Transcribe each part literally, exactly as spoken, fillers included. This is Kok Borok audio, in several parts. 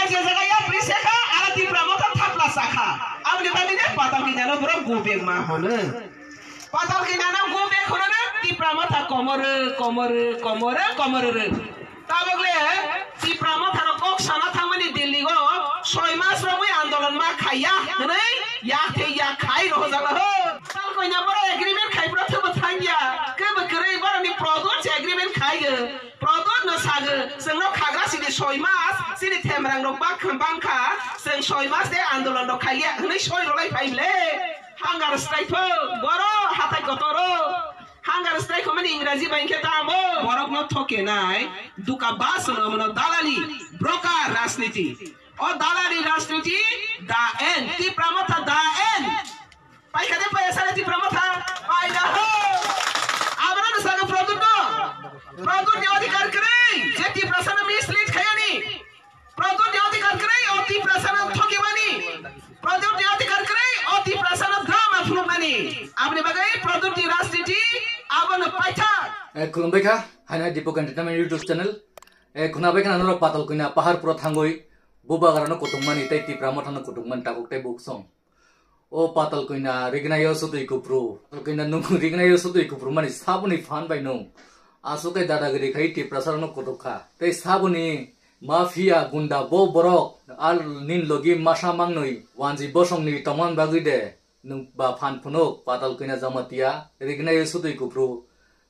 Je jaga yapri se kha, aro Tipra Motha thapla sa kha. Aboni bagwi ne Patal Kanya no borok go back ma hono. Patal Kanya no go back hono na Tipra Motha komoro, komoro, komoro, komoro. Tabok le Tipra Motha no kok sana thangmani Delhi go soi mas romwi andolon ma khaiya hwnwi yak thei yak khai rohojak ho. Patal Kanya borok agreement khai bro thebo thangya. Kebo kwrwi boroni Pradyot se agreement khai. Pradyot no sago, chwngno khagra sini soi mas, sini themrang rok bak bangkha, chwng soi mas de andolon rok khaiya, hwnwi soi rolai phai le. Hangar strike pho, boro hatai kotoro. Hangar strike pho mani Ingraji bai khe tamo. Borok no thoke nai, duka bas no mano dalali, broker rajniti. O dalali rajniti, da end, Tipra Motha da end. Paikha de paya sara Tipra Motha? Paida ho. Abra no sago Pradyot no. Pradyot ni adhikar kwrwi. Je Tiprasa no mislead khayani. Pradyot ni adhikar kwrwi, o Tiprasa no thokimani. Pradyot ni adhikar kwrwi, o Tiprasa no drama phunukmani. Aboni bagwi Pradyot ni rajniti abono paitha. Eh, khulumbai kha. Haina Dipak Entertainment YouTube channel. Eh, khuna bai khana norok Patal Kanya Paharpuro thangwi bubagra no kutukmani tei Tipra Motha no kutukmani tabuk tei buksong. O Patal Kanya, rignayo sutwi kupru. Patal Kanya, nung rignayo sutwi kupru mani saboni phan bai nung. Aswk khe dadagiri khai Tiprasa rokno kutuk kha. Tei saboni mafia gunda bo borok al nin logi masa mangnwi wanji bosongni tongman bagwi de nung ba phan phunuk Patal Kanya Jamatia, rignayo sutwi kupru.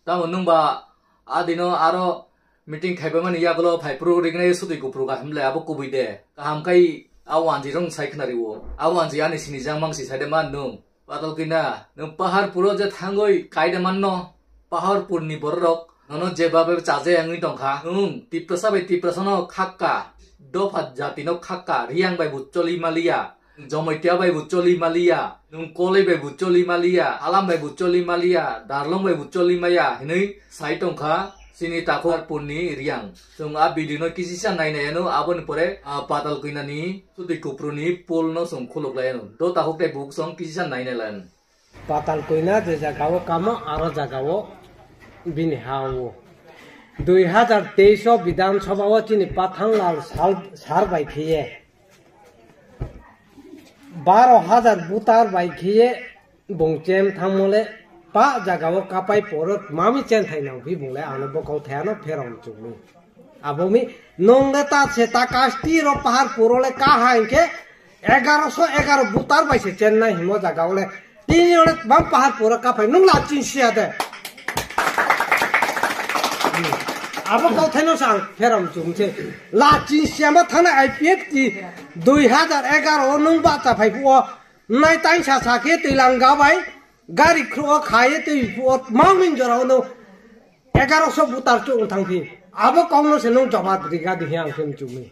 Tamo nung ba adino aro meeting khaibamani yagulo phai phuru rignai sutwi kuphuru kaham le abo kubui de. Kaham khai a wanji rong sai khna riwo. A wanji ani sini jang mangsi sai de man nung. Patal Kanya, nung Paharpuro je thangoi kai de manno. Paharpurni bororok nono jeba be chaje angwi tongkha. Nung Tiprasa bai Tiprasano khakka. Dopha jatino khakka. Riyang bai bu choli maliya. Jomoitia bai bu choli maliya, nung Koloi bai bu choli maliya, Alam bai bu choli maliya, Darlong bai bu choli maya hinwi sai tongkha chini takhuk Paharpurni Riyang. Chwng a video no kisisa nainai ano, aboni pore, ah, Patal Kanya ni sutwi kuphuru ni poll no chwng khuluk lai ano. Do takhuk tei buksong kisisa nainai lai ano. Patal Kanya je jaga o kamo, aro jaga o bini ha o. Dui hazar teis o Bidhan Sabha o chini Pathanglal sal-, sar bai khiye baro hazar voter bai khiye bung chem thangmo le pa jaga o kapai poro mami chen thai nang phi bung le ano bokol thai ano pherom chukmi. Abo mi nong le ta se ta kasti ro Paharpuro le ka ha hinkhe egaroso egaro voter bai se chennai himo jaga o le. Tini o le bang Paharpuro kapai nung la chin sia de. Abo kau thaino sang pheram chum se. La chin sia ma thana I P F T dui hazar egaro o nung ba ta phai phuo. Nai tain sa sa khe twi lang ga bai. Gari khru o khaye twi phuo. Mangmin jora o no. Egaroso voter chuk wng thang phi. Abo kokno se nung jobab riga di hiya ang khe mchumi.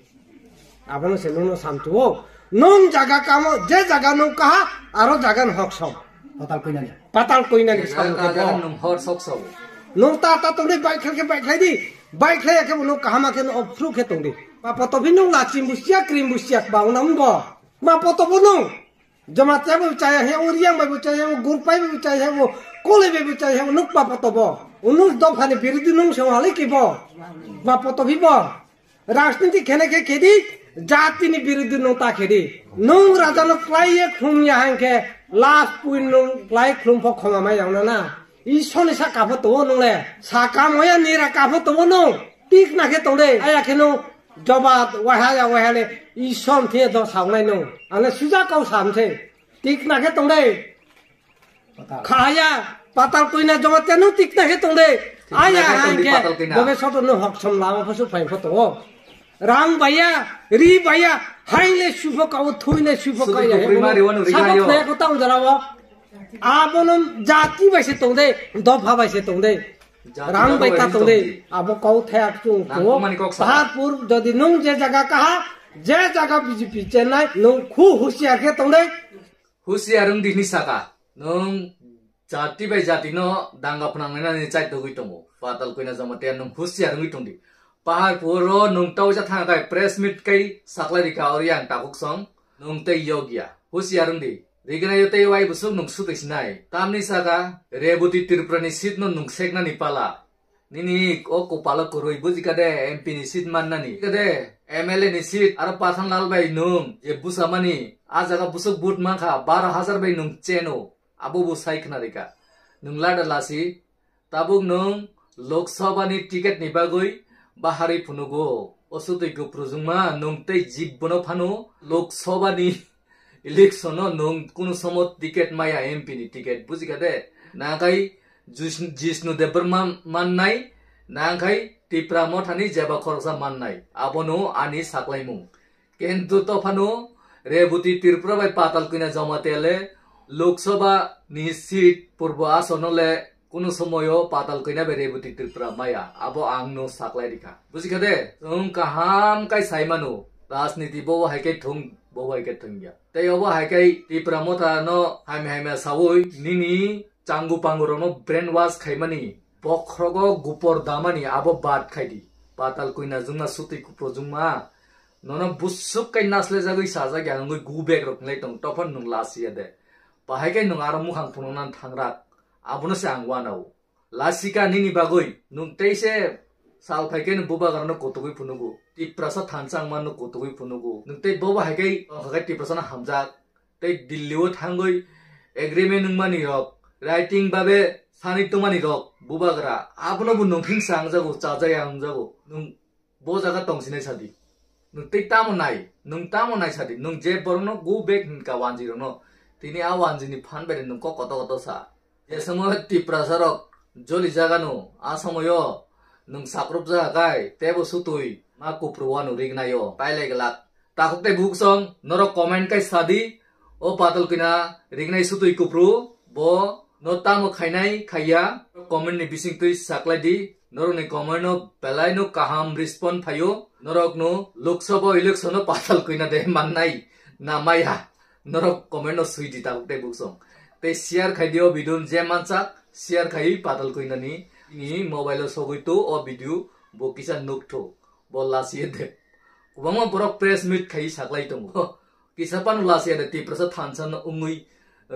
Abono se nungno samchuo. Nung jaga kamo, je jaga nung kaha, aro jaga no hok sok. Patal Kanya ni. Patal Kanya ni. Jaga, samung jaga khe bo. Nung hor sok sok. Nung ta ta tongdi bai khlai khe bai khlai di. Bai khlai khe nung kahama khe nung phru khe tongdi. Ma poto phi nung la chimbu siak krim bu siak ba unang bo. Ma poto bo nung. Jamatia bai bo chaya he, o Riyang bai bo chaya he, o Gurpai bai bo chaya he, o Koloi bai bo chaya he, o nuk pa poto bo. O nuk dophani birodhi nung se wali ki bo. Ma poto phi bo. Rajniti khene khe khedi, jatini birodhi nung ta khedi. Nung raja no klai ye khum ya hang khe, last point nung klai khum pho khoma mai yang na na. Isoni sa kapho to nung le. Sa kam ya nira kapho to nung. Tik na khe tong de. Aya khe nung. Joba wahaya wahale isom the do sawnai no. Ane suja kau sam the. Tik na khe tong de. Khaya Patal Kanya Jamatia no tik na khe tong de. Aya hang khe Patal Kanya. Bobe soto no hok som lama phasu phai photo. Rang baya, ri baya, haile sufo kau, thuile sufo kau ya. Sudi kupri mari wanu ri hayo. Sabak ne ko tang jara wo. Abono jati bai se tong de, dopha bai se tong de. Jati rang bai ta tong de, abo kau thaya chung ko. Nangkukmani kok sa. Paharpur jodi nung je jaga kaha, je jaga B J P chennai, nung khu husiar khe tong de. Husiar wng di hini saka. Nung jati bai jati no danga phnang nani chai togwi tongo. Patal Kanya Jamatia nung husiar wngwi tong di. Paharpuro nung tawisa thang kai press meet kai saklai rika ori ang tabuk song. Nung tei yogya. Husiar wng di. Rigna yo tei wai busuk nung sutwi sinai. Tamni saka Reboti Tripura ni seat no nung seknani pala. Nini o kopalo kwrwi bujikha de M P ni seat mannani. Kade M L A ni seat aro Pathan Lal bai nwng je busamani, a jaga busuk vote mankha baro hajar bai nwng cheno, abo bo sai khna rika. Nwng lada lasi, tabuk nwng Lok Sabha ni ticket ni bagwi bahari phunugo. O sutwi kwprujwngma nwng tei jibbono phano Lok Sabha ni election o nwng kunu somo ticket maya, M P ni ticket, bujikha de? Nangkhai Jis-, Jishnu Debbarma mannai, nangkhai Tipra Mothani jeba khoroksa mannai, abono ani saklaimung. Kintu tophano Reboti Tripura bai Patal Kwina Jamatia le Lok Sabha ni seat Purbo Asono le kunu somoyo Patal Kwina bai Reboti Tripura maya, abo ang no saklai rikha. Bujikha de? Chwng kaham kai sai mano, rajniti bo hai khe thung, bo hai khe thung ya. Tei obo hai khe Tipra Motha no hamya hamya saui nini changu pangu rok no brainwash khaimani, bokhrogo gupor damani abo bad khaidi. Patal Kwina jungma sutwi kupro jungma nono busuk kai naslejagwi sajak ya wngwi gu bag rok nai tong, tophor nwng lasiya de. Bahai khe nwng aro mukhang phunukna thangrak, abono se ang wanao. Lasika nini bagwi nwng tei se sal phai khe nwng bubagrano kotogwi phunugo, Tiprasa thansa wngmano kotogwi phunugo. Nwng tei bobo hai khe tongkha khe Tiprasano hamjak. Tei Delhi o thangwi agreement wngmani rok, writing babe sani tongmani rok, bubagra abono bo nwng hingsa wngjago, chajaya wngjago. Nwng bo jaga tong sinai sadi. Nwng tei tamo nai, nwng tamo nai sadi. Nwng je borokno go back hinkha wanjwi rokno, tini a wanjwi ni phan bai nwng kok koto koto sa. Je somo Tiprasa rok joli jagano, a somoyo nwng sakrupjak kai, tebo sutwi ma kupru wano rignaio, pailai glak. Takhuk tei buksong, norok comment kai sadi, o Patal Kwina rignai sutwi kupru, bo no tamo khainai khaiya, comment ni bising twi saklai di, norok ni comment no belai no kaham respond phaio, norok no Lok Sabha election no Patal Kwina de mannai na maya, norok comment no sui di takhuk tei buksong. Tei share khai di o video je mansak, share khai Patal Kwina ni, ni mobile o sogwi to o video bo kisa nukthok, bo lasiye de. Kwbangma borok press meet khai saklai tongo. Kisa phano lasiya de Tiprasa thansa no wngwi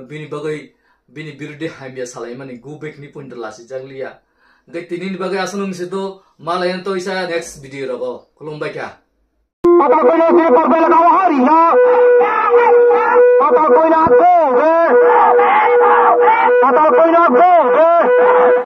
bini bagwi bini birodhi hamya salaimani go back ni point lasijak liya. Hwnkhe tini ni bagwi aswk nung se do malai to isa next video rogo. Khulumbai kha. Patal Kwina siri porbe laka wahari ya. Patal Kwina go be. Patal Kwina go be.